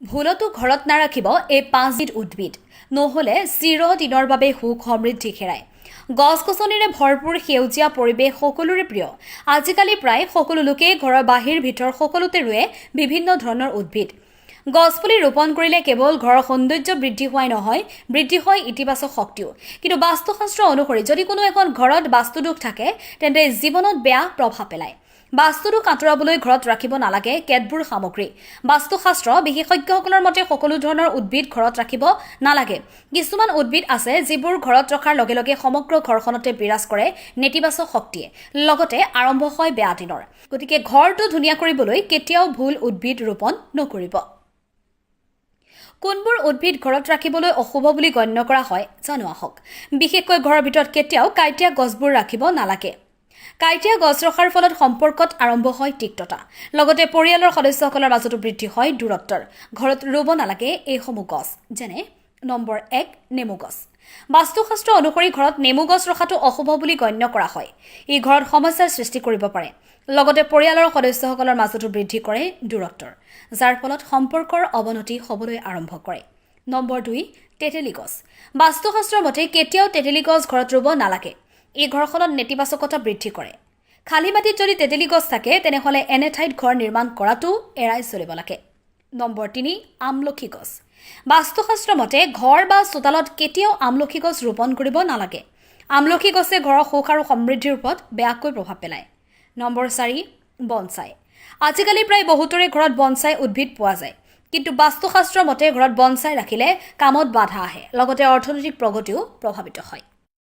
ভুলতো ঘৰত নাৰাখিব এই পাঁচবিধ উদ্ভিদ, নহ'লে চিৰদিনৰ বাবে সুখ সমৃদ্ধি হেৰায়। গছ গছনিৰে ভৰপূৰ সেউজীয়া পৰিৱেশ সকলোৰে প্ৰিয়। আজিকালি প্ৰায় সকলো লোকেই ঘৰৰ বাহিৰ ভিতৰ সকলোতে ৰুৱে বিভিন্ন ধৰণৰ উদ্ভিদ। গছপুলি ৰোপণ কৰিলে কেৱল ঘৰৰ সৌন্দৰ্য বৃদ্ধি হোৱাই নহয়, বৃদ্ধি হয় ইতিবাচক শক্তিও। কিন্তু বাস্তুশাস্ত্ৰ অনুসৰি যদি কোনো এখন ঘৰত বাস্তুদোষ থাকে, তেন্তে জীৱনত বেয়া প্ৰভাৱ পেলায়। বাস্তুদোষ আঁতৰাবলৈ ঘৰত ৰাখিব নালাগে কেতবোৰ সামগ্ৰী। বাস্তুশাস্ত্ৰ বিশেষজ্ঞসকলৰ মতে সকলো ধৰণৰ উদ্ভিদ ঘৰত ৰাখিব নালাগে। কিছুমান উদ্ভিদ আছে যিবোৰ ঘৰত ৰখাৰ লগে লগে সমগ্ৰ ঘৰখনতে বিৰাজ কৰে নেতিবাচক শক্তিয়ে, লগতে আৰম্ভ হয় বেয়া দিনৰ। গতিকে ঘৰটো ধুনীয়া কৰিবলৈ কেতিয়াও ভুল উদ্ভিদ ৰোপণ নকৰিব। কোনবোৰ উদ্ভিদ ঘৰত ৰাখিবলৈ অশুভ বুলি গণ্য কৰা হয়, জানো আহক। বিশেষকৈ ঘৰৰ ভিতৰত কেতিয়াও কাঁইটীয়া গছবোৰ ৰাখিব নালাগে। কাঁইটীয়া গছ ৰখাৰ ফলত সম্পৰ্কত আৰম্ভ হয় তিক্ততা, লগতে পৰিয়ালৰ সদস্যসকলৰ মাজতো বৃদ্ধি হয় দূৰত্বৰ। ঘৰত ৰুব নালাগে এইসমূহ গছ, যেনে নম্বৰ 1, নেমু গছ। বাস্তুশাস্ত্ৰ অনুসৰি ঘৰত নেমু গছ ৰখাটো অশুভ বুলি গণ্য কৰা হয়। ই ঘৰত সমস্যাৰ সৃষ্টি কৰিব পাৰে, লগতে পৰিয়ালৰ সদস্যসকলৰ মাজতো বৃদ্ধি কৰে দূৰত্বৰ, যাৰ ফলত সম্পৰ্কৰ অৱনতি হ'বলৈ আৰম্ভ কৰে। নম্বৰ 2, তেতেলী গছ। বাস্তুশাস্ত্ৰৰ মতে কেতিয়াও তেতেলী গছ ঘৰত ৰুব নালাগে। ই ঘৰখনত নেতিবাচকতা বৃদ্ধি কৰে। খালী মাটিত যদি তেতেলী গছ থাকে, তেনেহ'লে এনে ঠাইত ঘৰ নিৰ্মাণ কৰাটো এৰাই চলিব লাগে। নম্বৰ 3, আমলখি গছ। বাস্তুশাস্ত্ৰ মতে ঘৰ বা চোতালত কেতিয়াও আমলখি গছ ৰোপণ কৰিব নালাগে। আমলখি গছে ঘৰৰ সুখ আৰু সমৃদ্ধিৰ ওপৰত বেয়াকৈ প্ৰভাৱ পেলায়। Number 4, bonsai. আজিকালি প্ৰায় বহুতৰে ঘৰত বনচাই উদ্ভিদ পোৱা যায়। কিন্তু বাস্তুশাস্ত্ৰৰ মতে ঘৰত বনচাই ৰাখিলে কামত বাধা আহে, লগতে অৰ্থনৈতিক প্ৰগতিও প্ৰভাৱিত হয়।